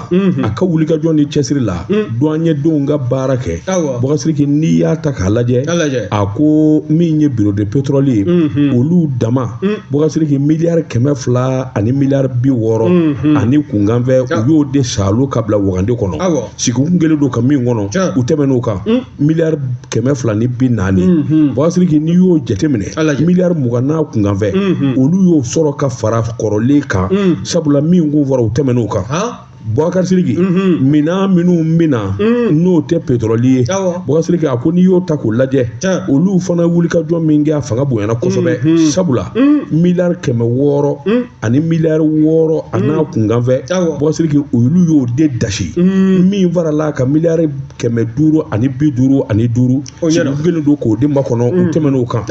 a ka wulikajɔ ni cɛsiri la, douaniers duwanɲɛdenw ka baara kɛ. Bubakari Sidiki, n'i y'a ta k'a lajɛ, a ko min ye bureau de pétrole ye, olu dama, Bubakari Sidiki, miliyari 200 ani miliyari 60 ani kunkanfɛ, u y'o de salo ka bila wagande kɔnɔ. Sigikun kɛlen don ka min kɔnɔ, u tɛmɛn'o kan, miliyari 240. Bubakari Sidiki, n'i y'o jateminɛ, miliyari 20 n'a kunkanfɛ, olu y'o sɔrɔ ka fara kɔrɔlen kan, sabula min kun fɔra, u tɛmɛn'o kan. Bubakari Sidiki, minan minnu bɛ na n'o tɛ pétrole ye, Bubakari Sidiki, a ko n'i y'o ta k'o lajɛ, olu fana wulikajɔ min kɛ, a fanga bonyana kosɛbɛ, sabula miliyari 600 ani miliyari 6 a n'a kunkanfɛ, Bubakari Sidiki, olu y'o de dasi. Min farala ka miliyari 555, sigikun kɛlen don k'o de makɔnɔ, u tɛmɛn'o kan.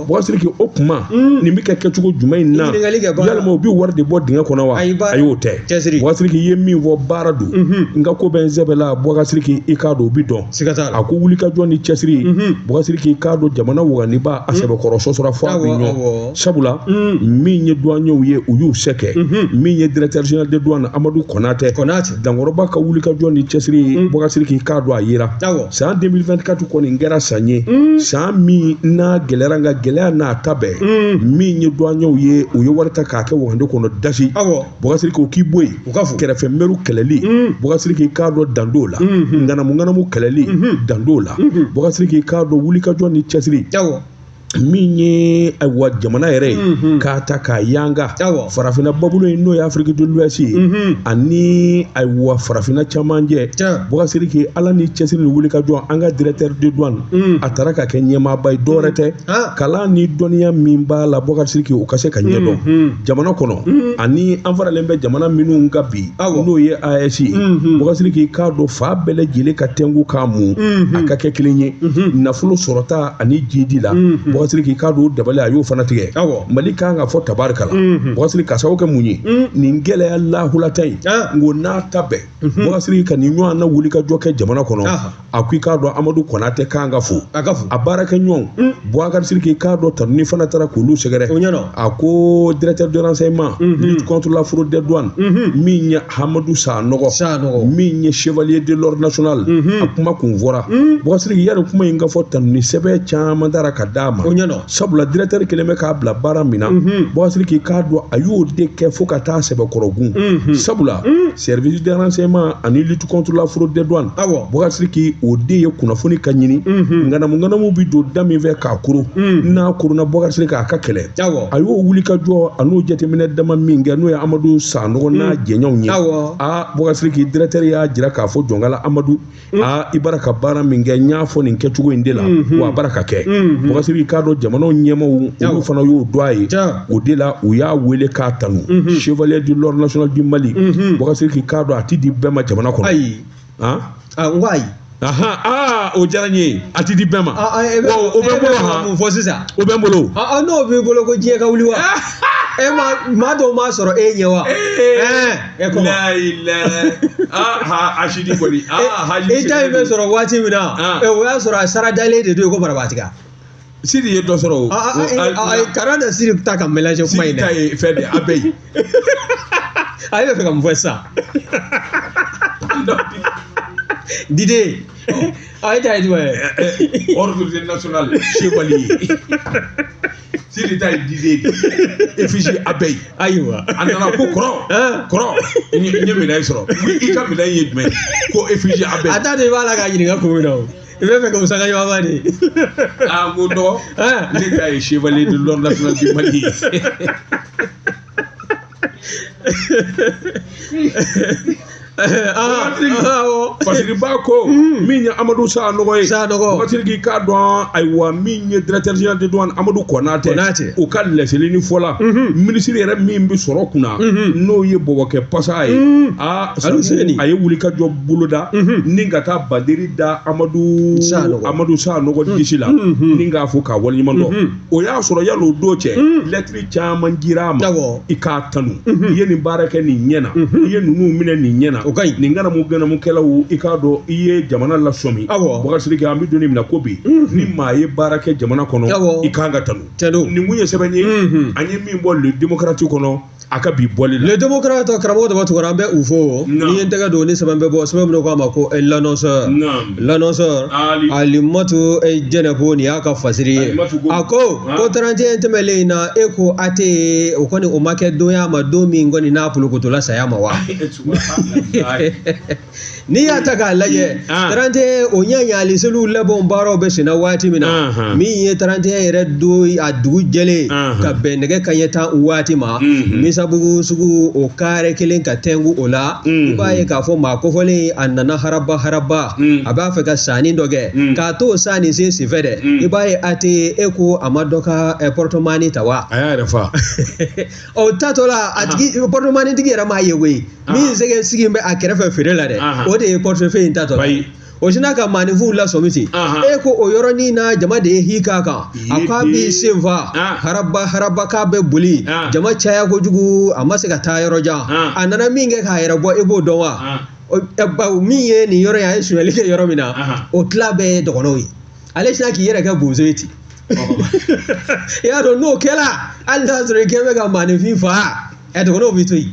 Bubakari Sidiki, o kuma nin bɛ kɛ kɛcogo jumɛn in na? Yalima u bɛ wari de bɔ dingɛ kɔnɔ wa? Ayi, o tɛ. Bubakari Sidiki, i ye min fɔ, baara don. N ka ko bɛ n sɛbɛ la. Bubakari Sidiki, i k'a dɔn, o bi dɔn. A ko wulikajɔ ni cɛsiri, Bubakari Sidiki, i k'a dɔn, jamana waganiba a sɛbɛkɔrɔ sɔsɔra fo a bɛ ɲɔ, sabula min ye douaniers ye, u y'u se kɛ. Min ye directeur général de douane Amadu Konatɛ, Dankɔrɔba ka wulikajɔ ni cɛsiri, Bubakari Sidiki, i k'a dɔn, a yera. San 2024 kɔni kɛra san ye, san min n'a gɛlɛyara, nka gɛlɛya n'a ta bɛɛ, min ye douaniers ye, u ye wari ta k'a kɛ wagande kɔnɔ dasi. Bubakari Sidiki, o k'i bɔ yen, kɛrɛfɛ mɛriw kɛlɛli, Bubakari Sidiki, i k'a dɔn, dan t'o la. Ŋanamu ŋanamu kɛlɛli, dan t'o la. Bubakari Sidiki, i k'a dɔn, wulikajɔ ni cɛsiri min ye, ayiwa, jamana yɛrɛ ye k'a ta k'a yanga farafinna babolo in, n'o ye Afrique de l'Ouest ye, ani ayiwa farafinna camancɛ. Bubakari Sidiki, ala ni cɛsiri ni wulikajɔ, an ka directeur de douane a taara ka kɛ ɲɛmaaba ye. Dɔwɛrɛ tɛ, kalan ni dɔnniya min b'a la, Bubakari Sidiki, o ka se ka ɲɛdɔn jamana kɔnɔ, ani an faralen bɛ jamana minnu ka bi, n'o ye AES ye. Bubakari Sidiki, k'a dɔn, fa bɛɛ lajɛlen ka tɛnku k'a mun, a ka kɛ kelen ye nafolo sɔrɔta ani jidi la. Bubakari Sidiki, k'a dɔn, dabali a y'o fana tigɛ. Mali kan ka fɔ tabarikala, Bubakari Sidiki, ka sababu kɛ mun ye nin gɛlɛya lahulata in? N ko n'a ta bɛɛ, Bubakari Sidiki, ka nin ɲɔgɔn na wuli ka jɔ kɛ jamana kɔnɔ, a ko i k'a dɔn, Amadu Konatɛ kan ka fo, a baarakɛ ɲɔgɔn Bubakari Sidiki, k'a dɔn, tanuni fana taara k'olu sɛgɛrɛ. A ko directeur de renseignement, lutte contre la fraude des douanes, min ye Hamadu Sanɔgɔ, min ye chevalier de l'ordre national, a kuma kun fɔra. Bubakari Sidiki, yanni kuma in ka fɔ, tanuni sɛbɛn caman taara ka d'a ma, sabula directeur kelen bɛ k'a bila baara min na, Bubakari Sidiki, k'a dɔn, a y'o de kɛ fo ka taa sɛbɛkɔrɔgun, sabula service de renseignement ani lutte contre la fraude des douanes, Bubakari Sidiki, o de ye kunnafoni ka ɲini, ŋanamu ŋanamu bi don da min fɛ k'a koro, n'a korona, Bubakari Sidiki, a ka kɛlɛ. A y'o wuli ka jɔ a n'o jateminɛ dama min kɛ, n'o ye Amadu Sanɔgɔ n'a jɛɲɔgɔnw ye. A Bubakari Sidiki, directeur y'a jira k'a fɔ Jɔnkala Amadu, a i bara ka baara min kɛ, n y'a fɔ nin kɛcogo in de la, wa a bara ka kɛ. Bubakari Sidiki, k'a dɔn, jamanaw ɲɛmaw, olu fana y'o dɔn a ye, o de la u y'a wele k'a tanu, chevalier de l'ordre national du Mali. Bubakari Sidiki, k'a dɔn, a ti di bɛɛ ma jamana kɔnɔ. Ayi. Han? N ko ayi. Ahan, aa, o diyara n ye, a ti di bɛɛ ma. O bɛ n bolo han. Mun fɔ sisan? O bɛ n bolo. N'o b'i bolo, ko diɲɛ ka wuli wa? E ma maa dɔw m'a sɔrɔ e ɲɛ wa? E kɔmɔ. Aa, Asidi kɔni, aa, Haji. I ta in bɛ sɔrɔ waati min na, o y'a sɔrɔ a sara dalen de don ko barabaatiga. Sidi ye dɔ sɔrɔ o. Kana na Sidi ta ka mélanger kuma in dɛ. Sidi ta ye fɛn de a bɛ yen. A bɛ fɛ ka mun fɔ sisan? Dide, a ye ta ye jumɛn ye? Ordre national chevalier. Sidi ta ye Dide de. Effigie abeille. Ayiwa. A nana ko kɔrɔ, kɔrɔ, n ye médaille sɔrɔ. I ka médaille ye jumɛn ye? Ko effigie abeille. A ta de b'a la k'a ɲininka kun min na o. I bɛ fɛ k'o sanga ɲɔgɔn de. Aa, n ko dɔgɔ, ne ta ye chevalier de l'ordre national du Mali ye. Fasiriba ko min ye Amadu Sanɔgɔ ye, Fasiriki, k'a dɔn, ayiwa, min ye directeur général de douane Amadu Konatɛ, o ka laseli ni fɔla minisiri yɛrɛ min bɛ sɔrɔ kunna, n'o ye Bɔbɔkɛ Pasa ye, aa, a ye wulikajɔ boloda ni ka taa banderi da Amadu Sanɔgɔ disi la, ni k'a fɔ k'a waleɲuman dɔn. O y'a sɔrɔ yal'o don cɛ, lɛtiri caman jira a ma, i k'a tanu, i ye nin baara kɛ nin ɲɛ na, i ye ninnu minɛ nin ɲɛ na, nin ŋanamu ŋanamukɛlaw, i k'a dɔn, i ye jamana lasɔmi. Bubakari Sidiki, an bɛ don min na ko bi, ni maa ye baara kɛ jamana kɔnɔ, i kan ka tanu. Nin kun ye sɛbɛn ye an ye min bɔ Le Démocrate kɔnɔ. A ka bi bɔli la. Le Démocrate, karamɔgɔ Daba Tunkara, an bɛ u fo. N'i ye n tɛgɛ don ni sɛbɛn bɛ bɔ, sɛbɛn min ko a ma ko L'Annonceur. L'Annonceur, Alimatu Jɛnɛpo, nin y'a ka fasiri ye. A ko ko 31 tɛmɛlen in na, e ko AT o kɔni o ma kɛ donya ma, don min kɔni n'a polokotola saya ma wa? N'i y'a ta k'a lajɛ, 31 o ɲaɲali seliw labɛnw baaraw bɛ senna waati min na, min ye 31 yɛrɛ don a dugu jɛlen ka bɛn nɛgɛ kanɲɛ 10 waati ma, Misabugu sugu o kare kelen ka tɛnku o la, i b'a ye k'a fɔ maa kofɔlen a nana haraba haraba, a b'a fɛ ka sanni dɔ kɛ, k'a t'o sanni sen senfɛ dɛ, i b'a ye AT e ko a ma dɔ ka porte-monnaie ta wa? A y'a yɛrɛ fa. O tatɔ la, a tigi porte-monnaie tigi yɛrɛ m'a ye koyi, min sɛgɛ sigi bɛ a kɛrɛfɛ feere la dɛ, o de ye portefeuille in tatɔ la. O sinna ka maaninfinw lasɔmi ten. E ko o yɔrɔnin na, jama de ye hi k'a kan, a k'a b'i sen fa haraba haraba k'a bɛ boli, jama caya kojugu, a ma se ka taa yɔrɔ jan. A nana min kɛ k'a yɛrɛ bɔ, e b'o dɔn wa? Bawo min ye nin yɔrɔ in, a ye sonyali kɛ yɔrɔ min na, o tila bɛɛ ye dɔgɔnɔw ye. Ale sinna k'i yɛrɛ kɛ bozo ye ten. I y'a dɔn n'o kɛra, hali n'a sɔrɔ i kɛ bɛ ka maaninfin fa, ɛ dɔgɔnɔw bɛ to yen.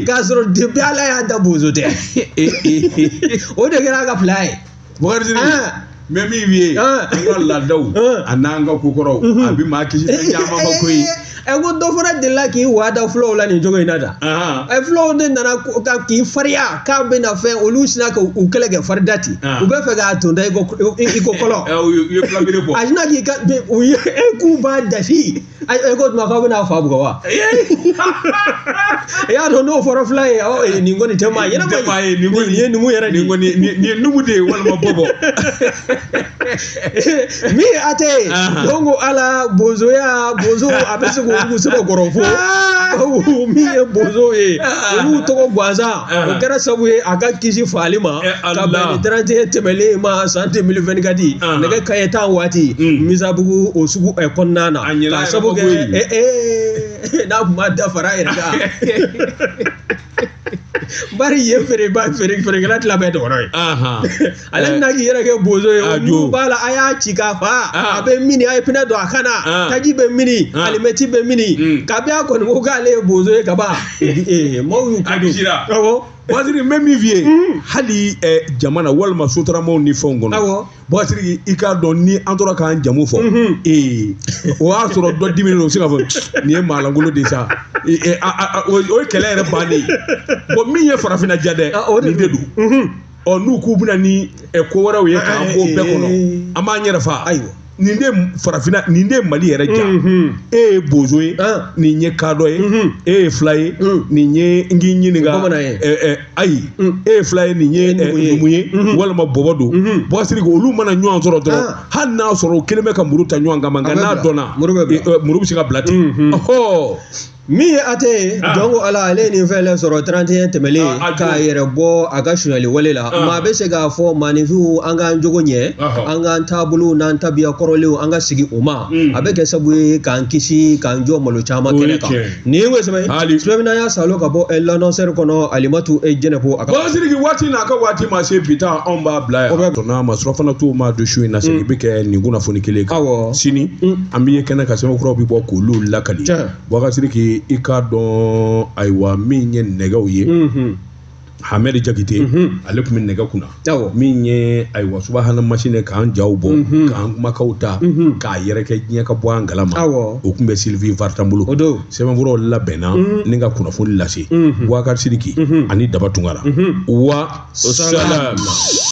K'a sɔrɔ depuis Ala y'a da, bozo tɛ. O de kɛra a ka fila ye. Bukari Sidiki, n bɛ min f'i ye, an ka laadaw a n'an ka kokɔrɔw, a bɛ maa kisi fɛn caman ma koyi. Ɛ ko dɔ fana delila k'i wa da fulaw la nin cogo in na tan. Ɛ fulaw de nana ka k'i farinya k'a bɛna fɛn, olu sinna ka u kɛlɛ kɛ farida ten. U bɛ fɛ k'a ton da i ko kɔlɔn. U ye filabere bɔ. A sinna k'i ka u ye e k'u b'a dasi. E ko tuma k'aw bɛna fa bugɔ wa? I y'a dɔn n'o fɔra fila ye, awɔ, nin kɔni tɛ maa ɲɛnama ye, nin nin ye numu yɛrɛ de ye. Nin kɔni nin ye numu de ye walima bɔbɔ. Min a tɛ ye, donc ala bozoya, bozo a bɛ se k'olu sɛbɛn kɔrɔ fo min ye bozo ye, olu tɔgɔ gansan, o kɛra sababu ye a ka kisi faali ma ka bɛn ni 31 tɛmɛlen ma san 2024 nɛgɛ kanɲɛ 10 waati, Misabugu o sugu kɔnɔna na, k'a sababu kɛ n'a tun ma dafara a yɛrɛ kan. Bari yen feerekɛla tila bɛɛ dɔgɔnɔ ye. Ale bɛna k'i yɛrɛ kɛ bozo ye, o b'a la, a y'a ci k'a fa, a bɛ mini, a ye pinɛ don a kan na, taji bɛ mini, alimɛti bɛ mini, kabi a kɔni ko k'ale ye bozo ye kaban, maaw y'u kɔ don. Awɔ. Bukari, n bɛ min f'i ye, hali jamana walima sotaramaw ni fɛnw kɔnɔ. Bukari, i k'a dɔn ni an tora k'an jamu fɔ, o y'a sɔrɔ dɔ diminen don, o bɛ se k'a fɔ nin ye maalankolon de ye sa, o ye kɛlɛ yɛrɛ bannen ye. Bon, min ye farafinna ja dɛ, nin de don. Ɔ n'u k'u bɛna ni ko wɛrɛw ye k'an bɔ bɛɛ kɔnɔ, an b'an yɛrɛ fa. Ayiwa. Nin de farafinna, nin de Mali yɛrɛ ja. E ye bozo ye, nin ye kadɔ ye, e ye fila ye, nin ye n k'i ɲininka, ayi, e ye fila ye, nin ye numu ye walima bɔbɔ don. Bukari, olu mana ɲɔgɔn sɔrɔ dɔrɔn, hali n'a sɔrɔ o kelen bɛ ka muru ta ɲɔgɔn kama, nka n'a dɔnna, muru bɛ se ka bila ten. Min ye AT ye, jɔn ko ala, ale ye nin fɛn sɔrɔ 31 tɛmɛlen k'a yɛrɛ bɔ a ka sonyali wale la. Maa bɛ se k'a fɔ maaninfinw, an k'an jogo ɲɛ, an k'an taabolow n'an tabiya kɔrɔlenw, an ka sigi o ma, a bɛ kɛ sababu ye k'an kisi k'an jɔ malo caman kɛnɛ kan. Nin ye sɛbɛn sɛbɛn min y'a salo ka bɔ L'Annonceur kɔnɔ, Alimatu Jɛnɛpo a ka. Bukari, waati n'a ka waati ma se, bi ta anw b'a bila yan. N'a ma surafana t'o ma don su in na, segin bɛ kɛ nin kunnafoni kelen kan. Sini an bɛ ye kɛnɛ kan, sɛbɛn kuraw bɛ bɔ k'olu lakali. Bukari, i k'a dɔn, ayiwa, min ye nɛgɛw ye, Hamɛdi Jakite, ale tun bɛ nɛgɛ kunna. Min ye ayiwa subahana masine k'an jaw bɔ, k'an kumakanw ta k'a yɛrɛkɛ diɲɛ ka bɔ an kalama, o tun bɛ Sylvie Vartan bolo. Sɛbɛnfuraw labɛnna ni ka kunnafoni lase. Bukari Sidiki ani Daba Tunkara wa salam.